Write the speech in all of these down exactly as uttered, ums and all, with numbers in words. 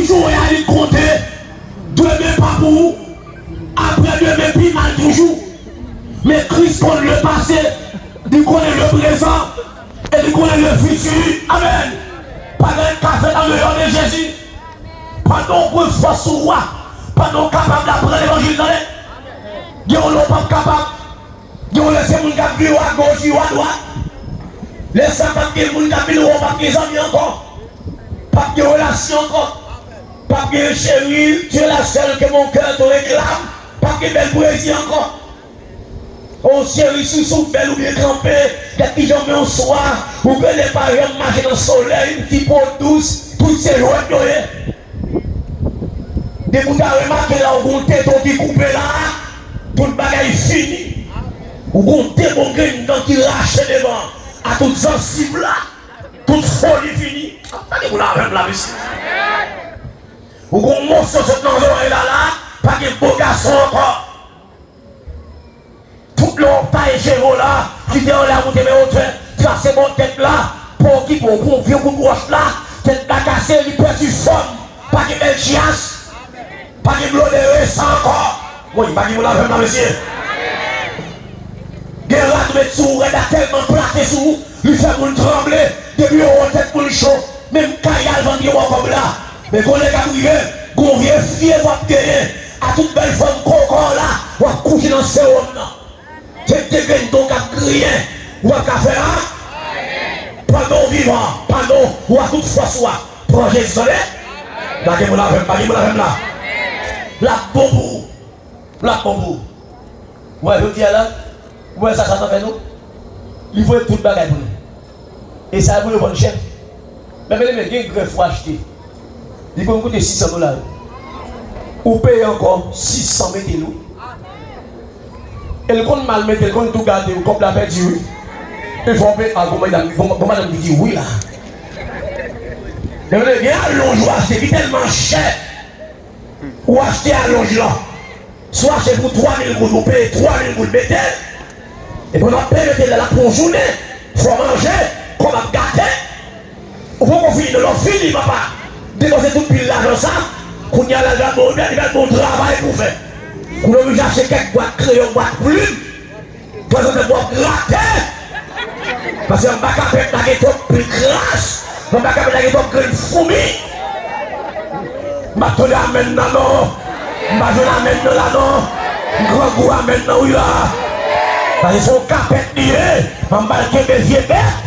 Jou a li konte, demen pa pou ou, apre demen pi mal toujou. Men Kris konn le pase, li konnen le prezan, e li konnen le fiti. Amèn. Pa gen anyen k ka fèt andeyò de Jezi. Pandan w gen fòs sou ou a, pandan w kapab la, pran levanjil, tande. Gen yon lè w p ap kapab. Gen yon lè se moun k ap vire w agoch, vire w adwat. Lè sa p ap gen moun k ap vire w, w p ap gen zanmi ankò. P ap gen relasyon ankò. P ap gen cheri, tu es la seule que mon cœur te réclame. P ap gen bèl pwezi ankò. On cheri, si w bèl oubyen kanpe, gad kijan w yon swa, ou genlè pa janm mache nan solèy, yon ti po dous, tout se jwèt yo ye. Depi w ta remake la, ou gon tete w ki koupe la, tout bagay fini. Ou gon de bon grenn dan ki rache devan, a tout zansiv la, tout foli fini. Gade moun avè m la, mesye. Ou gon moso sot nan zòrèy la, la, pa gen bo gason ankò. Tout lè w ap taye cheve w la, kite yo la, moute men otè, trase bò tèt la, pa okipe w, pran yon vye kout wòch la, tèt la kase, li pèdi fòm, pa gen bèl tiyas, pa gen blode resan ankò. Woy, pa gen moun avè m la, mesye. Gen rad ou met sou ou, rad la tèlman plake sou ou, li fè moun tranble, depi yo wè w tèt moun cho, menm kay al vann gen bò kòb la. Men konnen k ap rive, gon vye fyèv w ap genyen, a tout bèl fanm koko w la, w ap kouche nan sewòm nan. Se de grenn don k ap griyen, w ap ka fè a. Pandan w vivan, pandan w a tout fòs ou a, pran Jezi, tande. Pa gen moun avè m, pa gen moun avè m la. L ap bon pou ou. L ap bon pou ou. Ou wè jodi a la, ou wè sa Satan fè nou? Li voye tout bagay pou nou. E sa pou yo vann chè. Men byeneme, gen grèf ou achte. Li konn koute sis san dola. Ou peye ankò sis san mete l wi. E l konn mal mete, l konn tou gade w, kòb la pèdi wi. E fò w peye, a, gon madanm, gon, gon madanm ki di wi la. Men byeneme, gen alonj ou achte ki tèlman chè. Ou achte alonj lan. Si w achte pou twa mil goud, ou peye twa mil goud mete l. Epi w ap peye mete l la, l ap pran yon jounen. Fò w manje, kò w ap gate. Ou poko fini non, lè w fini, papa. Depanse tout pil lajan sa. Kounye a la, li pral ba w, li pral ba w travay pou w fè. Kounye a w oblije achte kèk bwat kreyon, bwat plim. Tanzantan w ap grate. Paske anba kapèt la gen twòp pil kras. Anba kapèt la gen twòp grenn foumi. M pa tande amèn nan non. M pa jwenn amèn nan la non. M grangou amèn nan wi la. Paske se yon kapèt li ye. Anba l kenbe vye bèt.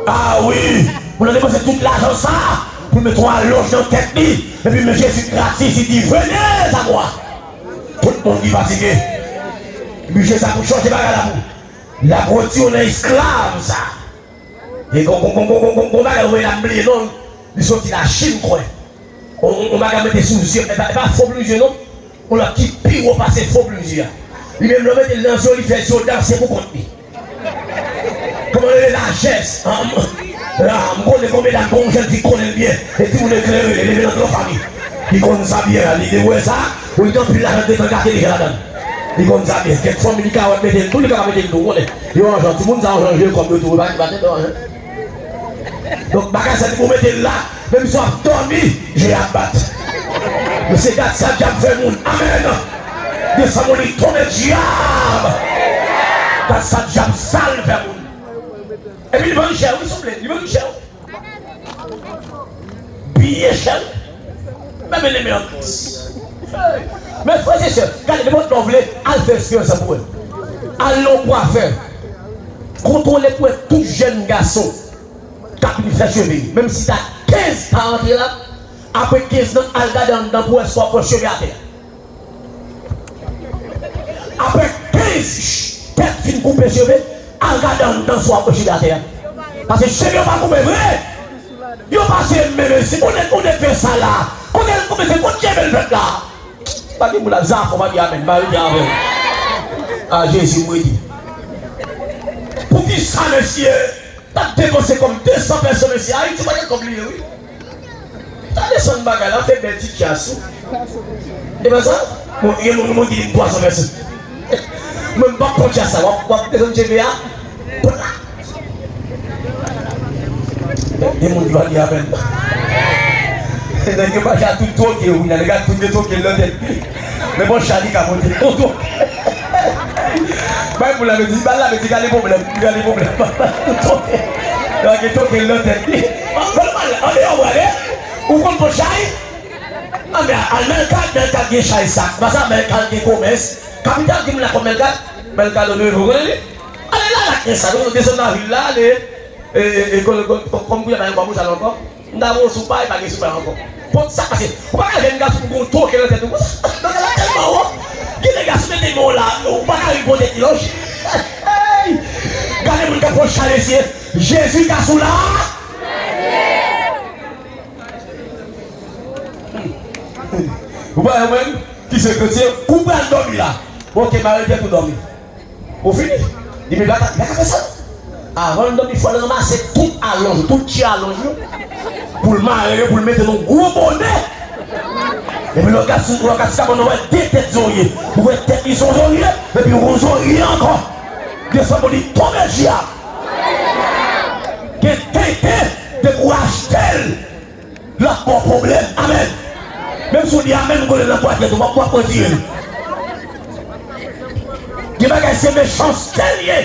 Ah wi. Moun nan depanse tout lajan sa pou l met yon alonj nan tèt li. Epi men Jezi gratis, li di, venez à moi. Tout moun ki fatige. Bije sa pou chanje bagay la pou. L ap retire w nan esklav sa. E gon, gon, gon bagay ou wè la m bliye non. Li soti Lachin kwè. On, on, on bagay mete sou zye. E pa, e pa fo plizyè non. On lòt ki pi wo pase fo plizyè. Li menm lè w mete l nan zye w, li fè zye w danse pou kont li. Kòman yo rele lajès? An, m, an, m konnen konbyen dam, gon jèn fi konnen l byen. E timoun eklere, li leve nan gran fanmi. Li konn sa byen, li te wè sa. Ou li gen anpil lajan, li te gate deja ladan l. Li konn sa byen. Kèk fanmi li ka wè mete l tou, li ka pa mete l tou, ou konnen. Yo anjan, timoun sa anjan jwe kòb yo tou, pa, pa tèt yo anjan. Donk, bagay sa, li pou mete l la. Menm si w ap dòmi, je ap bat. Mesye, gad sa dyab fè moun. Amèn. Desann moun, li tonbe dyab. Gad sa dyab sal fè moun. Epi li vann chè, wi, souple, li vann chè. Byen chè. Men, men, men, men, men frè e sè, gade, nenpòt lè w vle, al fè eksperyans sa pou wè. Al nan yon kwafè. Kontwole pou wè tout jèn gason k ap vin fè cheve yo. Menm si ta kenz ka rantre la, apre kenz lan, al gade anndan pou wè si w ap wè cheve atè a. Apre kenz tèt fin koupe cheve, al gade anndan si w ap wè cheve atè a. Paske cheve yo pa koupe vre. Yo pase menm si ou nèg, ou nèg fè sa la. Kote l koupe, se kot cheve l fèt la. Pa gen moun ap zafè, pa gen amèn, pa gen avè. A Jezi, m redi. Poukisa, mesye? T ap depanse kòm de san pèsonn, mesye. Ayiti pa gen kòb li ye, wi. Ta desann bagay la, fè bèl ti tchas, wi. E pa sa? Bon, gen moun, moun ki di m twa san pèsonn. Mwen, m p ap pran tchas sa, w ap, w ap desann cheve a. Pla! Gen moun ki pa gen apèn. Nèg yo pa ka tout twoke, wi, nèg a tout gen twoke nan tèt li. Men bon, Chali ka monte yon twoke. Bay pou la mezi, bal la mezi, gade pwoblèm, gade pwoblèm. Twoke. Nèg a gen twoke nan tèt li. Bon, bon, an deyò, w ale. Ou konn bon chay? Anben, al Mèlkat, Mèlkat gen chay sa. Pa sa, Mèlkat gen komès. Kapital ki moun la kòm Mèlkat? Mèlkat, nou, nou konnen li? Ale la, la, gen sa. Nou desann nan vil la, ale. E, e, e, kò-, kò-, kò-, kòm pou y ap bay yon kòb ou chal ankò, m ta voye w sou pay, pa gen sou pay ankò. Pòt sa, paske ou pa ka jwenn gason pou gon twoke nan tèt ou konsa. Bagay la tèlman wo. Gen de gason mete men w la, ou pa ka rive pote ti lòj. Hey! Gade moun k ap pran chalè, se Jezi ka sou la. Ou pa wè mwen, ki se kretyen, ou pral dòmi la. Bon, oke, mare tèt ou dòmi. Ou fini. Li menm pa ka, li pa ka fè sa. Avan l dòmi, fò l ranmase tout alonj, tout ti alonj yo, pou l mare yo, pou l mete nan gwo bonè. Epi lè w gad sou, lè w gad sou kabann nan, ou wè de tèt zorye. Ou wè tèt li se yon zorye, epi yon zorye ankò. Desann pou li tonbe dyab. Gen tenten dekouraje l. L ap ba w pwoblèm. Amèn. Menm si w di amèn, ou kole nan pwa tèt ou, w ap, w ap retire l. Gen bagay se mechanste l ye.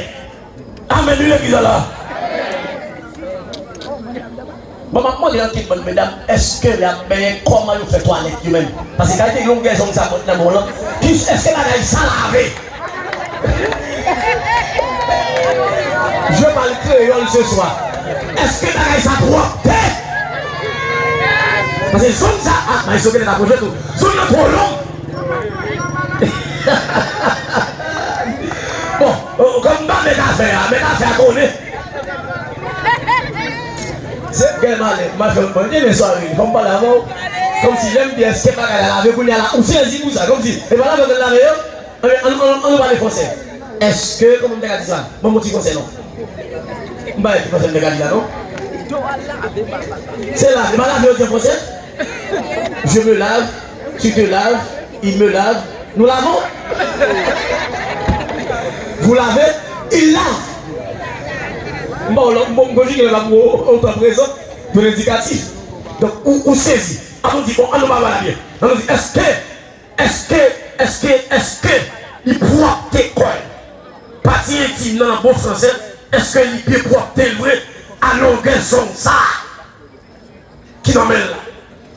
Amèn, wi, legliz la la. Bon, m ap mande anket bann medam, èske lè y ap benyen, kòman yo fè twalèt yo menm? Paske kalite longè zong sa pòt nan men w lan, ki, èske bagay sa lave? Je parle créole ce soir. Èske bagay sa pwòpte? Paske zòn sa, ah, Maestro genlè ta pwòpte tou. Zòn nan twò long. Bon, oh, kòm m pa mèt afè a, mèt afè a konnen. Se gen malè, m ap fè yon bon, gen sware, fò m pale avè w. Kòmsi lè m di èske bagay la lave, kounye a la, ou sezi pou sa, kòmsi, e pa lave yo lave yo? Ann, ann, ann, ann nou pale fransè. Èske, kòman m te ka di sa? Ban m yon ti fransè non. M pa wè ki fransè m te ka di la non. Se lave, e pa lave yo di an fransè? Je me lave, tu te laves, il me lave, nous lavons. Vous lavez, il lave. M pa wè lòt, m konjige lè m ap wè otan prezan, yon endikatif. Donk, ou, ou sezi. Ann nou di, bon, ann nou pale byen. Ann nou di, èske Èske, èske, èske li pwòpte kò l? Pati entim nan, an bon fransè, èske li byen pwòpte l vre a longè zong sa a ki nan men l la?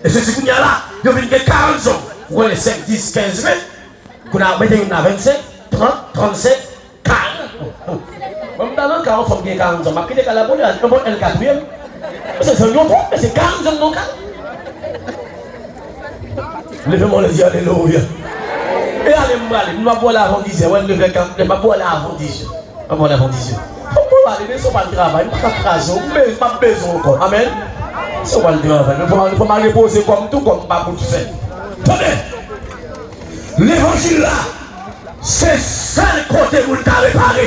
E se si kounye a la, yo vin gen karant zong. Ou konnen sèt, dis, kenz, ven. Kounye a, mete youn la vennsenk, trant, trannsenk, Kay. Mwen, m ta nan kay, yon fanm gen karant zong. M ap kite kay la pou li, yon bòt L katriyèm. Mesye, zong yo twòp, mesye, karant zong nan kay. Leve men w, di alelouya. E ale, m prale. M ap wè la avan dizè. Wè, m leve kan, m ap wè la avan dizè. M ap wè la avan dizè. Fò m prale, men si w pa al travay, m pa ka kraze w. M be-, m ap bezwen w ankò. Amèn. Si w pa al travay, men fò m, fò m al repoze kò m tou, kò m pa bout fè. Tande! Levanjil la, se sèl kote moun ka repare.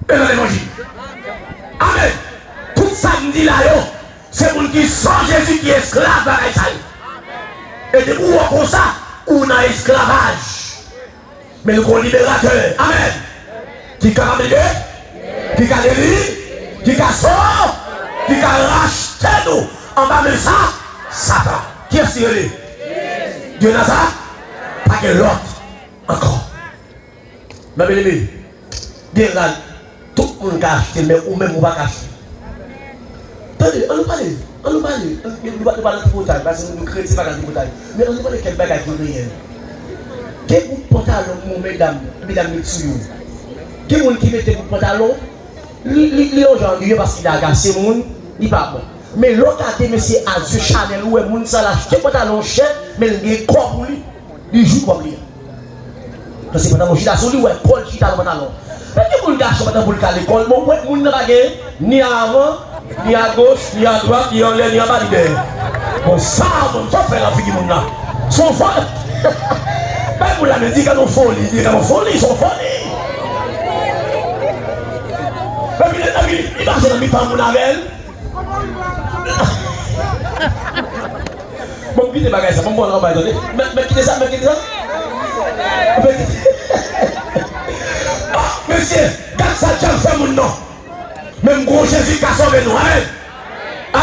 E nan levanjil. Amèn. Tout sa m di la yo, se moun ki san Jezi ki esklav bagay sa yo. E depi w wè w konsa, ou nan esklavaj. Men nou gen yon liberatè. Amèn. Ki ka libere, ki ka delivre, ki ka sove, ki ka rachte nou anba men sa, Satan. Kiyès li rele? Dye Nazaret. Pa gen lòt ankò. Mè byeneme, gen rad, tout moun ka achte l, men ou menm ou pa ka achte l. Tande, ann nou pale, ann nou pale, ann, nou pa, nou pa nan tripotay, paske nou kretyen pa nan tripotay. Men ann nou pale kèk bagay ki reyèl. Gen gwoup pantalon moun, medam, medam met sou yo. Gen moun ki mete gwoup pantalon, li, li, li yon jan, li ye paske li agase moun, li pa bon. Men lè w gade mesye a zye chanèl, ou wè moun sa l achte pantalon chè, men l gen kò pou li, li jwi kòb li an. Paske pantalon chita sou li, ou wè kò l chita nan pantalon. Men gen moun ki achte pantalon pou l ka lekòl, men ou wè moun nan pa gen ni a avan, ni a goch, ni a dwat, ni anlè, ni anba, ni dèyè. Bon, sa, bon, sa w fè nan figi moun nan. Se yon foli. Bay moun la, men di gade yon foli, di gade yon foli, se yon foli. Epi, epi, li mache nan mitan moun avè l. Bon, m kite bagay sa, bon, bon, anba, tande. Mè, mè, kite sa, mè, kite sa. Mè, kite. Ah, mesye, gad sa djab fè moun nan. Menm gwo Jezi ka sove nou, amèn. A,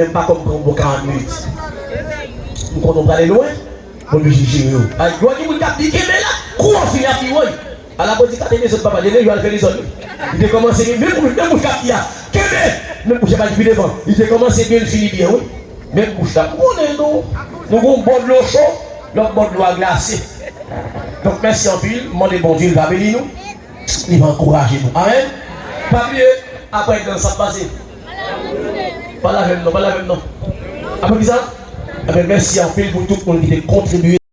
menm pa kòm pran bon karant minit. M konnen w prale lwen, m oblije jere w. Ay, yo gen moun k ap di kenbe la, kou w fini ap di woy. Ala pou di ka te dezòd papa, de lè yo al fè dezòd wi. Li te kòmanse gen menm bouch, menm bouch k ap di a. Kenbe! Menm bouch ap di pi devan. Li te kòmanse byen, l fini byen wi. Menm bouch la. M konnen nou, nou gon bò dlo cho, lòt bò dlo a glase. Donk mèsi anpil, m mande Bondye l va beni nou, li va ankouraje nou. Amèn. Pa bliye, apre dans ap pase. Pale avè m non, pale avè m non. Apre ki sa? Ebyen mèsi anpil pou tout moun ki te kontribye.